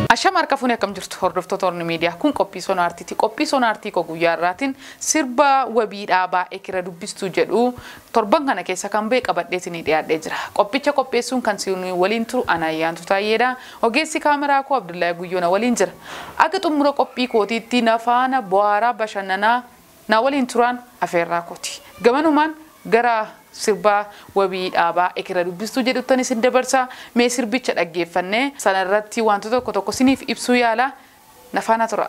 Ashama harka fuunee akkam jirtu hordoftoota Horn Miidiyaa kun qophii sona aartiiti. Qophii sona aartii koo guyyaa irraatiin sirba wabii dhaabaa ekira dubbistuu jedhu torban kana keessa kan ba'e qabadhee isinii dhiyaadhee jira. Qophicha qopheessuun kan isin waliin turu Anaayyaantu Taayyeedha. Ogeessi kaameraa koo Abdullahi Guyyoona waliin jira. Akka xumura qophii kootiitti na faana bu'aaraa bashannanaa na waliin turaan afeerraa kooti. Gamanumaan gara sirba wabii dhaabaa ekira dubbistuu jedhuttan isin dabarsa. Mee sirbicha dhaggeeffannee sanarratti wantoota tokko tokko isiniif ibsuu yaala. Na faana tura.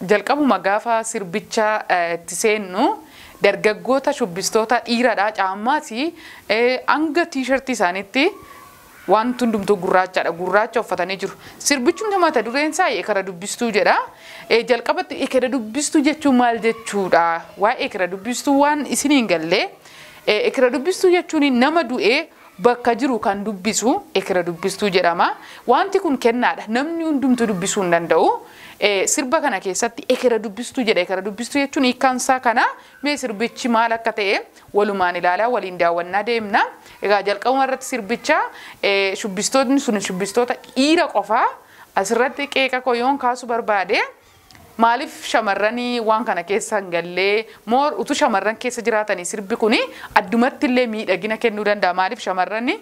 Jalqabuma gaafa sirbicha itti seennu dargaggoota shubbistoota dhiiradhaa caammaati hanga tiishartii isaaniitti wanti hundumtuu gurraachaadha. Gurraacha uffatanii jiru. Sirbichumti mata dureen isaa ekira dubbistuu jedha. Jalqabatti ekira dubbistuu jechuun maal jechuudha? Waa'ee ekira dubbistuu waan isin hin galle ekira dubbistuu jechuun nama du'ee bakka jiru kan dubbisu ekira dubbistuu jedhama. Wanti kun kennaadha. Namni hundumtuu dubbisuu hin danda'u. Sirba kana keessatti ekira dubbistuu jedha. Ekira dubbistuu jechuun hiikkaansaa kana mee sirbichi maal akka ta'e walumaan ilaalaa waliin daawwannaa deemna. Egaa jalqabuma irratti sirbicha shubbistoonni sun shubbistoota dhiira qofaa asirratti qeeqa koo yoon kaasu barbaade maaliif shamarranii waan kana keessa hin gallee moor utuu shamarran keessa jiraatanii sirbi kuni addumatti illee miidhagina kennuu danda'a. Maaliif shamarrani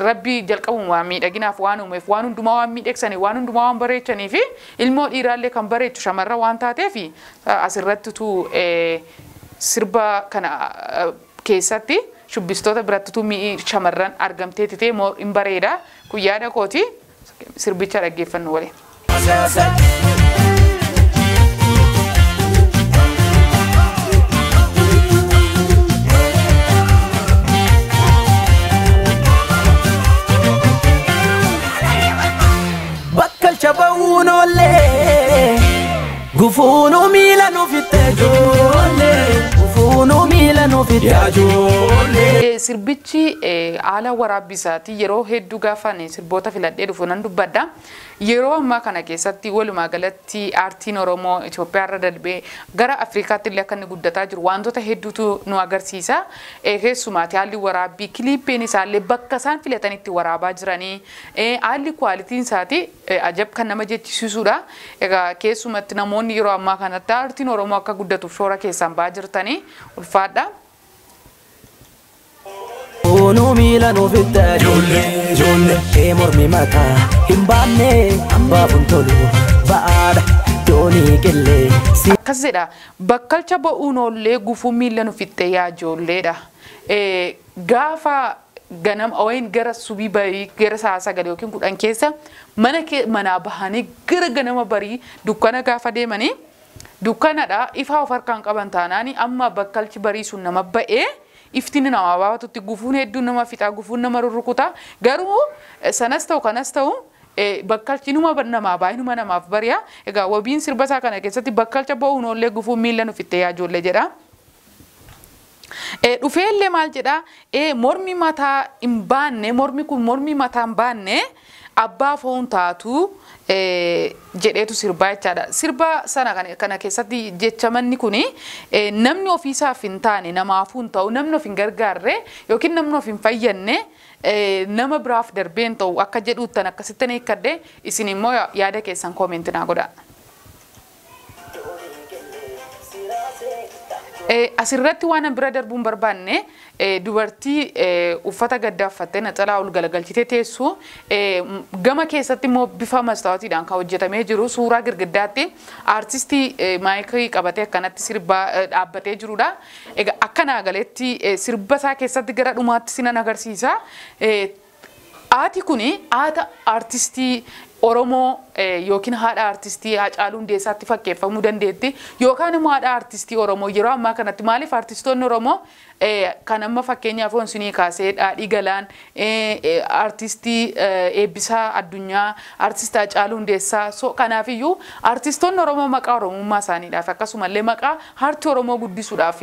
rabbi jalqabuma miidhaginaaf waan uumeef waan hundumaa waan miidhagsanii waan hundumaa waan bareechanii fi ilmoo dhiiraallee kan bareechu shamarra waan taateef asirratti utuu sirba kana keessatti shubbistoota biratti utuu mi'i shamarran argamteeti ta'e moor hin bareeda. Kun yaada kooti sirbicha dhaggeeffannu waliin. Bakkalcha ba'uun oollee gufuunuu miila nuuf itti ijoollee gufuunuu miila nuuf itti ijoollee. Sirbichi haala waraabbii isaatii yeroo hedduu gaafan sirboota filadhee dhufu nan dubbadha. Yeroo ammaa kana keessatti walumaa galatti aartiin Oromoo Itoophiyaa irra darbee gara Afrikaatti illee akka inni guddataa jiru wantoota hedduutu nu agarsiisa. Keessumaati haalli waraabbii kiliippeen isaallee bakka isaan filatanitti waraabaa jiranii haalli kwaalitiin isaati ajab kan nama jechisiisudha. Egaa keessumatti namoonni yeroo ammaa kanatti aartiin Oromoo akka guddatuuf shoora keessaan ba'aa jirtanii ulfaadha. Gufuunuu miila nuuf itti ijoollee ijoollee mormi mataa hin baanne hambaafuun tolu ba'aadha doonii qillee. Akkas jedha bakkalcha ba'uun oollee gufuu miila nuuf itti yaa ijoolleedha. Gaafa ganama wayin gara subii barii gara sa'a 9 yookiin 10 keessa mana manaa bahanii gara ganama barii dukkana gaafa deemanii dukkanadha ifaa of harkaan qaban taanaani amma bakkalchi barii sun nama ba'ee iftiin nama baatutti gufuun hedduun nama fixaa gufuun nama rurrukuta garuu sanas ta'u kanas ta'u bakkalchi numa namaa baay'inuma namaaf bari'a. Egaa wabiin sirba isaa kana keessatti bakkalcha ba'uun oollee gufuun miila nuuf itti yaa ijoollee jedha. Dhufeellee maal jedha mormi mataa hin baanne mormi kun mormi mataa hin baanne abbaa foon taatu jedheetu sirbaa jechaadha. Sirba sana kana keessatti jechamanni kuni namni ofiisaaf hin taane namaafuu hin ta'u namni of hin gargaarre yookiin namni of hin fayyadne nama biraaf darbee hin ta'u akka jedhuuttan akkasittan hiikkadde isin immoo yaada keessan koomentii naa godhaa. Asirratti waan bira darbuun barbaanne dubartii uffata gaddaa uffattee naxalaa ol galagalchitee teessu gama keessatti immoo bifa mastaawotiidhaan kan hojjetamee jiru suuraa girgiddaatti aartistii maayikii qabatee akkanatti sirba dhaabbatee jirudha. Egaa akka naa galetti sirba isaa keessatti gara dhumaatti sinan agarsiisa. Haati kuni haata aartistii Oromoo yookiin haadha aartistii Haacaaluu Hundeessaatti fakkeeffamuu dandeetti yookaan immoo haadha aartistii Oromoo yeroo ammaa kanatti maaliif aartistoonni Oromoo kan amma fakkeenyaaf Onsinii kaasee Dhaadhii Galaan aartistii Eebbisaa Addunyaa aartistii Haacaaluu Hundeessaa so kanaafiyyuu aartistoonni Oromoo maqaa Oromummaa isaaniidhaaf akkasumallee maqaa aartii Oromoo guddisuudhaaf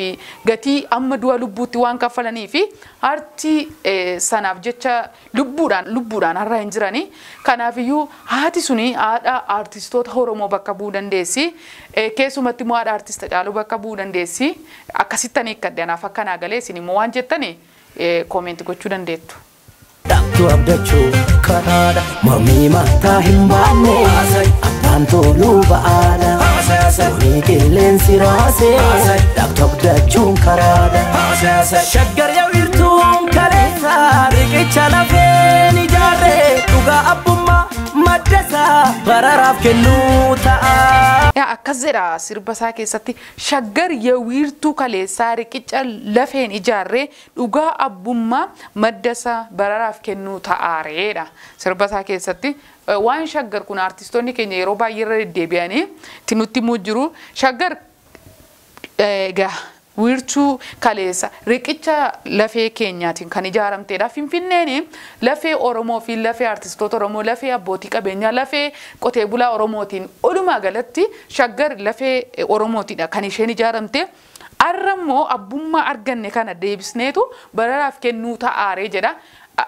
gatii amma du'a lubbuutti waan kaffalanii fi aartii sanaaf jecha lubbuudhaan har'a hin jiranii kanaafiyyuu haati suni haadha aartistoota Oromoo bakka bu'uu dandeessi. Keessumatti immoo haadha aartist Haacaaluu bakka bu'uu dandeessi. Akkasittan hiikkadde anaaf akkanaa galee isin immoo waan jettani Comment gochuu dandeettu. Dhabdu abdachuu karaadha. Mormii mataa hin baanne abbaan toluu ba'aadha. Doonii qilleensi raasee dhabdu abdachuun karaadha. Shaggar yaa wiirtuun kaleessa riqicha lafeen ijaarree dhugaa abbummaa maddasaa bararaaf kennuu ta'a. Yaa akkas jedha sirba isaa keessatti, Shaggar yaa wiirtuu kaleessaa riqicha lafeen ijaarree dhugaa abbummaa maddasaa bararaaf kennuu ta'aareedha. Sirba isaa keessatti waan Shaggar kun artistoonni keenya yeroo baay'ee irra deddeebi'anii itti nutti himuu jiru. Shaggar egaa wiirtuu kaleessa riqicha lafee keenyaatiin kan ijaaramtedha. Finfinneen lafee Oromoo fi lafee artistoota Oromoo, lafee abbootii qabeenyaa, lafee qotee bulaa Oromootiin, walumaa galatti Shaggar lafee Oromootiidha kan isheen ijaaramte. Har'a immoo abbummaa arganne kana deebisneetu bararaaf kennuu ta'aaree jedha.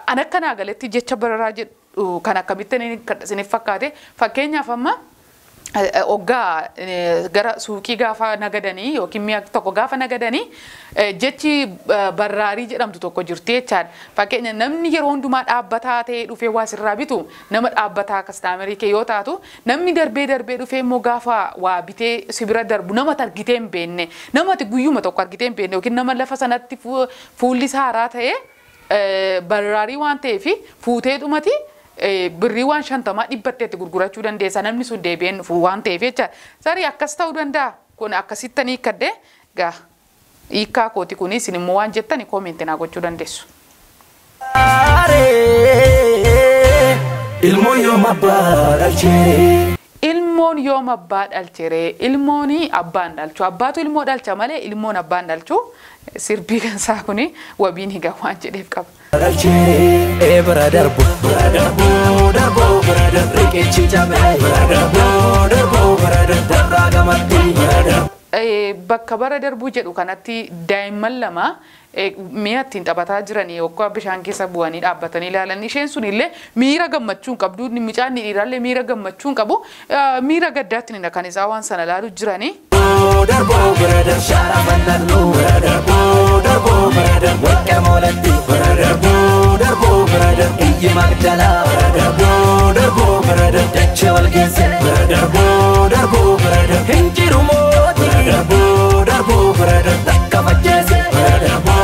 An akkanaa galatti jecha bararaa jedhu kan akkamittiin isiniif fakkaate, fakkeenyaaf amma hoggaa gara suuqii gaafa nagadanii yookiin mi'a tokko gaafa nagadanii jechi barraarii jedhamtu tokko jirti jechaadha. Fakkeenya namni yeroo hundumaa dhaabbataa ta'ee dhufee waa sirraa bitu nama dhaabbataa customer kee yoo taatu, namni darbee darbee dhufee immoo gaafa waa bitee si bira darbu nama argitee hin beekne, nama ati guyyuma tokko argitee hin beekne yookiin nama lafa sanatti fuulli isaa haaraa ta'ee barraarii waan ta'eef fuutee dhumati birrii waan 50 dhibbatteetti gurgurachuu dandeessa, namni sun deebi'een dhufu waan ta'eef jecha. Sarii akkas ta'uu danda'a. Kun akkasittanii hiikkadde gaa hiikkaa kooti kuni, isin immoo waan jettani comment naa gochuu dandeessu. Ilmoon yoom abbaa dhalchee? Ilmoon yoom abbaa dhalcheree? Ilmoon abbaan dhalchu. Abbaatu ilmoo dhalcha malee ilmoon abbaan dhalchu. Sirbii kan isaa kuni wabiin higa waan jedheef qaba. Dhalchee bira darbu bira darbu darbu bira darbu riqichi cabee bira darbu darbu bira darbu darraa gamatti bira darbu. Bakka bara darbuu jedhu kanatti daa'imman lama mi'a ittiin taphataa jiranii yookaan bishaan keessa bu'anii dhaabbatanii ilaalan, isheen sun illee miira gammachuu hin qabdu, mucaan dhiiraallee miira gammachuu hin qabu, miira gaddaatti kan isaa waan sana ilaalu jiranii. Darbu bira darbu shara bal'allu bira darbu darbu bira darbu wakka moolatti bira darbu darbu bira darbu iyyi magdalaa bira darbu darbu bira darbu dachee wal geesse bira darbu darbu bira darbu hin jiru mooti bira darbu darbu bira darbu takka facceesse bira darbu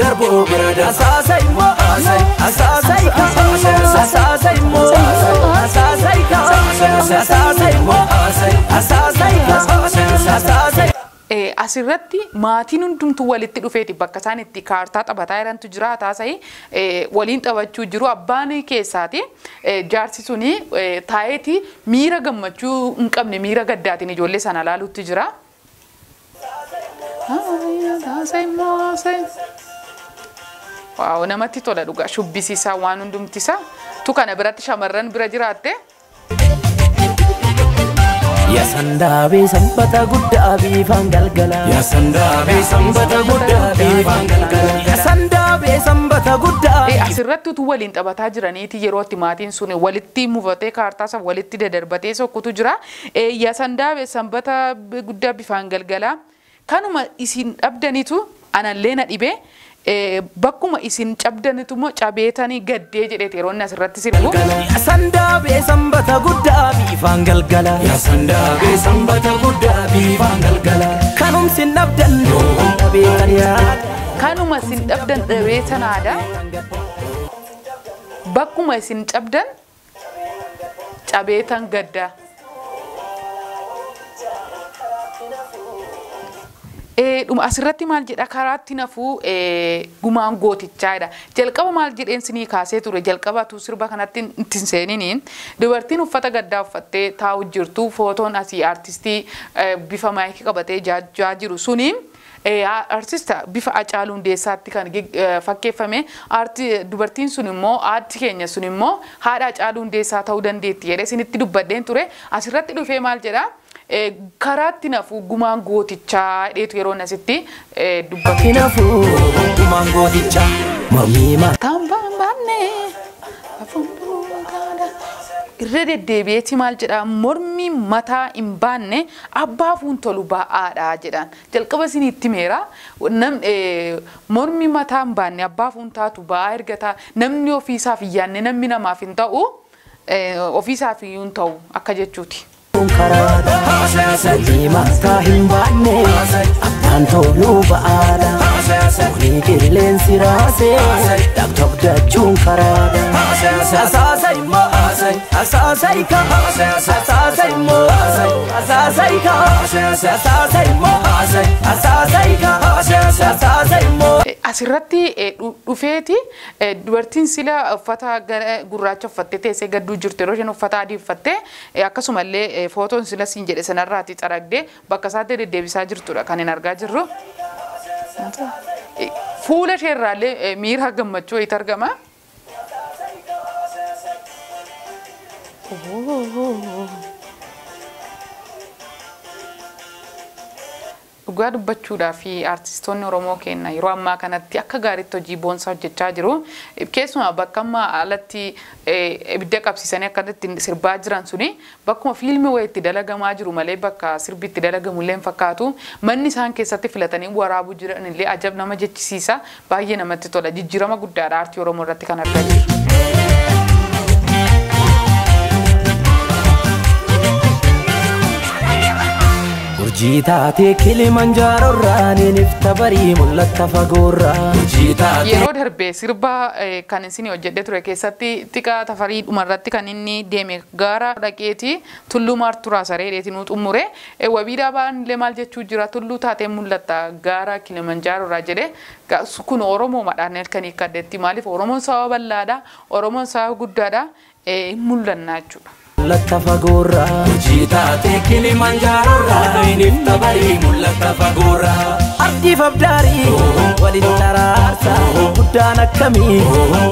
darbu bira darbu asaasa immoo asaasa asaasa immoo asaasa asaasa immoo asaasa asaasa. Asirratti maatiin hundumtuu walitti dhufeeti bakka isaan itti kaartaa taphataa jirantu jira, taasai waliin taphachuu jiru. Abbaan keessaati jaarsi suni taa'eeti miira gammachuu hin qabne, miira gaddaatiin ijoollee sana ilaaluutti jira. Wow, namatti tola dhugaa, shubbisiisaa waan hundumtisaa tu kana biratti shamarran bira jiraatte. Yasandaabee sanbata guddaa biifaan galgala. Yasandaabee sanbata guddaa biifaan galgala. Yasandaabee sanbata guddaa. Asirratti utuu waliin taphataa jiraniiti yeroo itti maatiin sun walitti mufatee kaartaa sana walitti dadarbatee sokkutu jira. Yasandaabee sanbata guddaa bifaan galgala. Kanuma isin dhabdanitu anallee na dhibee, bakkuma isin cabdanitu immoo cabeetanii gaddee jedheeti yeroo inni asirratti sirbu. Yasandaabee sanbata guddaa biifaan galgala. Yasandaabee sanbata guddaa biifaan galgala. Kanumsi dhabdan dhabeetan yaada. Kanuma isin dhabdan dhabeetan aadaa. Bakkuma isin cabdan cabeetan gaddaa. Dhuma asirratti maal jedha? Karaatti nafuu gumaan gootichaadha. Jalqaba maal jedheen sinii kaasee ture? Jalqaba tu sirba kanatti ittiin seeniniin dubartiin uffata gaddaa uffattee taa'u jirtu, footoon asii artistii bifa maayikii qabatee jaajaa jiru suni artista bifa Hacaaluu Hundeessaatti kan fakkeeffame, dubartiin sun immoo aarti keenya sun immoo haadha Hacaaluu Hundeessaa ta'uu dandeetti jedhee isinitti dubbadheen ture. Asirratti dhufee maal jedhaa? Karaatti nafuu gumaan gootichaa jedheetu yeroo inni asitti dubbatu. Nafuu gumaan gootichaa mormii maa. Tambaan baanne afuun. Irra deddeebi'eeti maal jedha, mormi mataa hin baanne abbaa fuuntolu ba'aadha jedhaan. Jalqaba isin itti meera, mormi mataa hin baanne abbaa fuuntaatu ba'aa erga ta'a, namni ofiisaaf hin yaadne namni namaaf hin ta'u, ofiisaaf iyyuu hin ta'u akka jechuuti. Karaadha. Mormi mataa hin baanne abbaan toluu ba'aadha. Kuni qilleensi raasee dhaqdhaqdachuun karaadha. Asaasa immoo asaasa ika asaasa immoo asaasa ika asaasa immoo asaasa ika asaasa immoo. Asirratti dhufeeti dubartiin sila uffata gurraacha uffattee teessee gadduu jirtu yeroo isheen uffata adii uffattee, akkasumallee footoon sila siin jedhe sanarraati xaragdee bakka isaatti deddeebisaa jirtudha kan hin argaa jirru. Fuula isheerraallee miira gammachuu wayiitu argama. Dhugaa dubbachuudhaa fi artistoonni Oromoo keenya yeroo ammaa kanatti akka gaariitti hojii boonsaa hojjechaa jiru. Keessumaa bakka amma alatti ibidda qabsiisanii akkanatti sirbaa jiran suni bakkuma fiilmi wayii itti dalagamaa jiru malee bakka sirbi itti dalagamu illee hin fakkaatu. Manni isaan keessatti filatanii waraabuu jiran illee ajab nama jechisiisa. Baay'ee namatti tola. Jijjiirama guddaadha aartii Oromoo irratti kan argaa jirru. Urjii taatee Kilimanjaaroorraa ni barii mul'atta fagoorraa. Urjii taatee. Yeroo darbe sirba kan isin hojjedhee ture keessatti xiqqaa Tafarii dhumarratti kan inni deeme gaara dhaqeeti tulluu maarturaa sareedheeti nuu xumure. Wabii dhaabaan illee maal jechuu jira, tulluu taatee mul'atta gaara Kilimanjaaroorraa jedhe. Kun Oromoo madhaan kan hiikkadhetti, maaliif Oromoon saba bal'aadha, Oromoon saba guddaadha, hin mul'annaa jechuudha. Mul'atta fagoorraa. Urjii taatee Kilimanjaaroorraa ni barii mul'atta fagoorraa. Ardiif abdaarii waliin taraarsa guddaan akkamii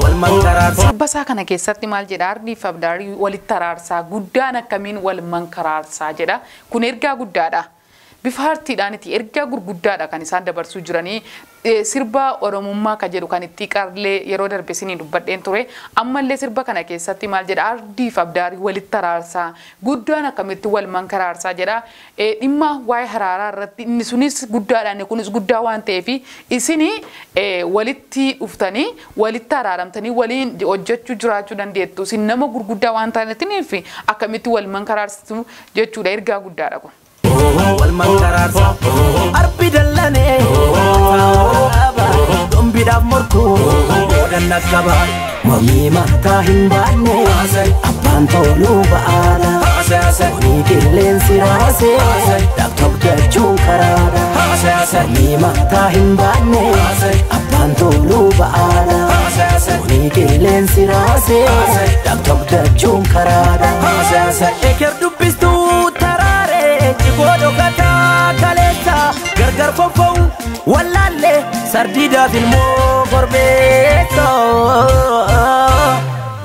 wal mankaraarsa. Sirba isaa kana keessatti maal jedha? Ardiif abdaarii walitti araarsaa, guddaan akkamiin wal mankaraarsaa jedha. Kun ergaa guddaadha. Bifa aartiidhaaniti ergaa gurguddaadha kan isaan dabarsuu jiranii. Sirba Oromummaa ka jedhu kan itti qarlee yeroo darbe isinii dubbadheen ture. Ammallee sirba kana keessatti maal jedha? Ardiif abdaarii walitti araarsaa, guddaan akkamitti wal mankaraarsaa jedha. Dhimma waa'ee haraaraa irratti inni sunis guddaadha, inni kunis guddaa waan ta'eef isini walitti dhuftanii walitti araaramtanii waliin hojjechuu jiraachuu dandeettu. Isin nama gurguddaa waan ta'aniif akkamitti wal mankaraarsitu jechuudha, ergaa guddaadha kun. Wal mankaraarsa. Arbi dallanee dhombiidhaaf morkuu boodan dhaqqaba. Mormii mataa hin baanne abbaan toluu ba'aadha. Kuni qilleensi raasee dhaqdhaqdachuun karaadha. Mormii mataa hin baanne abbaan toluu ba'aadha. Kuni qilleensi raasee dhaqdhaqdachuun karaadha. Eker dubbistuu taraaree cigoo dhokataa kaleessa gargar foffa'u wallaallee sardiidaaf ilmoo korbeessa.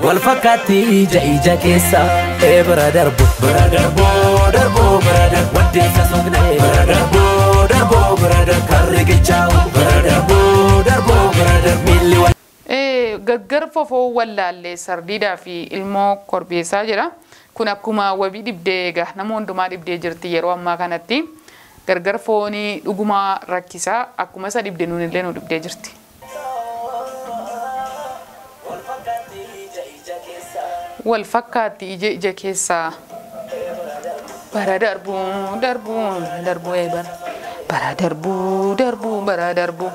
Wal fakkaatti ija ija keessa ee bira darbu bira darboo darboo bira darbu waddeessa soqnee bira darboo darboo bira darbu karri gichaa'u bira darboo darboo bira darbu miilli wal. Gargar fofoo wallaallee sardiidaa fi ilmoo korbeessaa jedha. Kun akkuma wabii dhibdee egaa nama hundumaa dhibdee jirti yeroo ammaa kanatti. Gargar foonii dhugumaa rakkisaa, akkuma isa dhibde nuun illee nu dhibdee jirti. Wal fakkaatti ija ija keessaa. Bara darbuu darbuu darbuu bara bara darbuu darbuu bara darbuu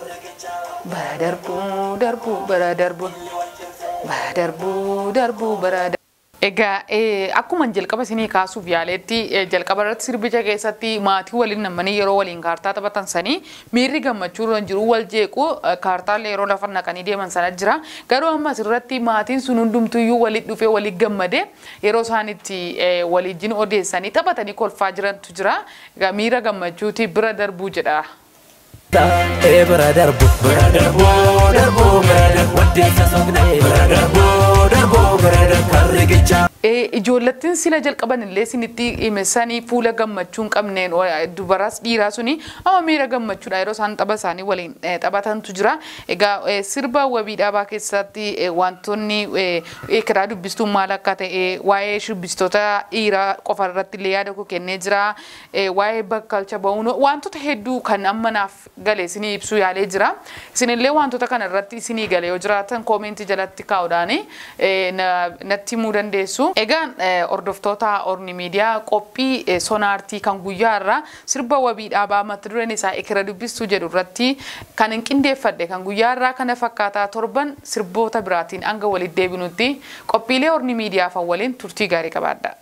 bara darbuu darbuu bara darbuu bara darbuu darbuu bara. Egaa akkuma jalqaba isinii kaasuuf yaaletti, jalqaba irratti sirbicha keessatti maatii waliin namanii yeroo waliin kaartaa taphatan sanii miirri gammachuu irra jiru wal jeequ, kaartaalee yeroo lafa naqanii deeman sana jira. Garuu amma asirratti maatiin sun hundumtuyyuu walitti dhufee walitti gammadee yeroo isaan itti waliijin odeessanii taphatanii kolfaa jirantu jira. Egaa miira gammachuuti bira darbuu jedha. Ee bira darbu bira darboo darboo bira darbu waddeessa soqnee bira darboo darbuu bira darbu kan riqichaa. Ijoollattiin sila jalqaban illee isinitti himessanii fuula gammachuu hin qabneen dubaras dhiiraa suni amma miira gammachuudha yeroo isaan tapha isaanii waliin taphatantu jira. Egaa sirba Wabii Dhaabaa keessatti wantoonni ekeraa dubbistuun maal akka ta'e, waa'ee shubbistoota dhiiraa qofa irratti illee yaada koo kennee jira. Waa'ee bakkalcha ba'uun wantoota hedduu kan amma naaf gale isinii ibsuu yaalee jira. Isinillee wantoota kana irratti isinii gale yoo jiraatan koomentii jalatti kaa'uudhaan natti himuu dandeessu. Egaan hordoftoota Orni Miidiyaa, qophii sonaartii kan guyyaa irraa sirba Wabii Dhaabaa mata dureen isaa Ekera Dubbistuu jedhu irratti kan hin qindeeffadhe kan guyyaa irraa kana fakkaataa. Torban sirboota biraatiin hanga walitti deebinutti qophiilee Orni Miidiyaa fan waliin turtii gaarii qabaadha.